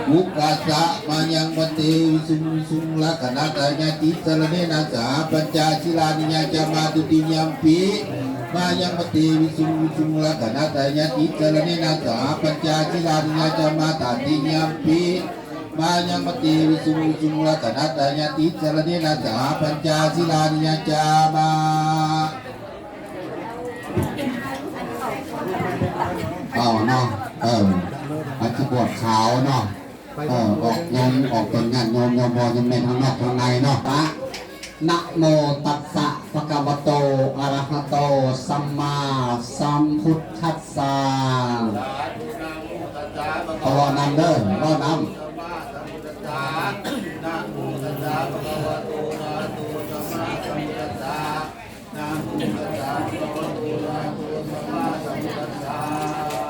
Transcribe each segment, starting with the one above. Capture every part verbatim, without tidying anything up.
Ukāsa mayaṃ bhante visuṃ visuṃ rakkhaṇatthāya tisaraṇena saha pañca sīlāni yācāma. Dutiyampi mayaṃ bhante visuṃ visuṃ rakkhaṇatthāya tisaraṇena saha pañca sīlāni yācāma. Tatiyampi mayaṃ bhante visuṃ visuṃ rakkhaṇatthāya tisaraṇena saha pañca sīlāni yācāma. เอาเนาะ เออ อาจจะบวชขาวเนาะ เออ ออกโยม ออกเป็นญาติโยม โยมพ่อโยมแม่ทั้งนอกทั้งในเนาะ Namo tassa bhagavato arahato sammāsambuddhassa. เอาเว้านำเด้อ เว้านำ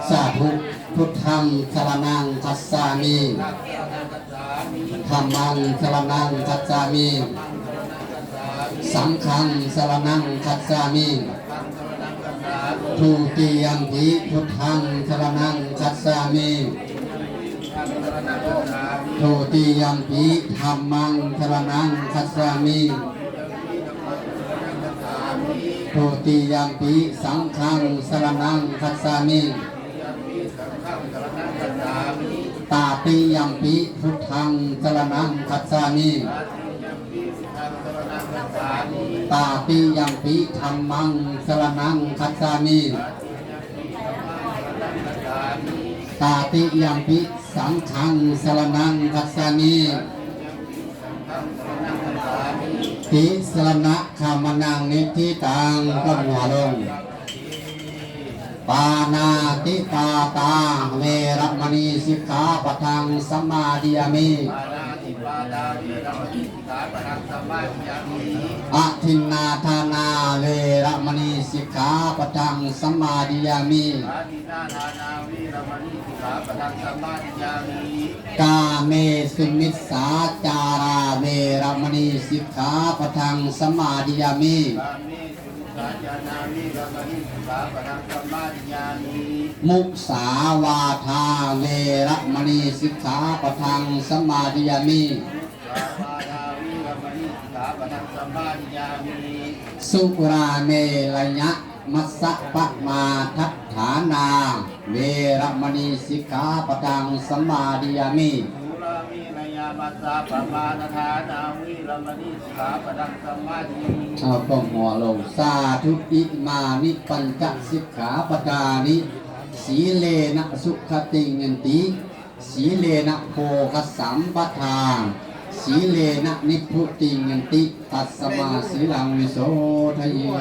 Sādhu. Buddhaṃ saraṇaṃ gacchāmi. Dhammaṃ saraṇaṃ gacchāmi. Saṅghaṃ saraṇaṃ gacchāmi. Dutiyampi buddhaṃ saraṇaṃ gacchāmi. Dutiyampi dhammaṃ saraṇaṃ gacchāmi. Dutiyampi saṅghaṃ saraṇaṃ gacchāmi. Tatiyampi buddhaṃ saraṇaṃ gacchāmi. Tatiyampi dhammaṃ saraṇaṃ gacchāmi. Tatiyampi saṅghaṃ saraṇaṃ gacchāmi. Tisaraṇagamanaṃ niṭṭhitaṃ. ก้มหัวลง Pāṇātipātā veramaṇī sikkhāpadaṃ samādiyāmi. Pāṇātipātā veramaṇī sikkhāpadaṃ samādiyāmi. Adinnādānā veramaṇī sikkhāpadaṃ samādiyāmi. Adinnādānā veramaṇī sikkhāpadaṃ samādiyāmi. Kāmesu micchācārā veramaṇī sikkhāpadaṃ samādiyāmi. Kāmesu micchācārā veramaṇī sikkhāpadaṃ samādiyāmi. Musāvādā veramaṇī sikkhāpadaṃ samādiyāmi. Musāvādā veramaṇī sikkhāpadaṃ samādiyāmi. Surāmerayamajjapamādaṭṭhānā veramaṇī sikkhāpadaṃ samādiyāmi. Surāmerayamajjapamādaṭṭhānā veramaṇī sikkhāpadaṃ samādiyāmi. เอาก้มหัวลง Sādhu. Imāni pañca sikkhāpadāni. Sīlena sugatiṃ yanti, sīlena bhogasampadā, sīlena nibbutiṃ yanti, tasmā sīlaṃ visodhaye.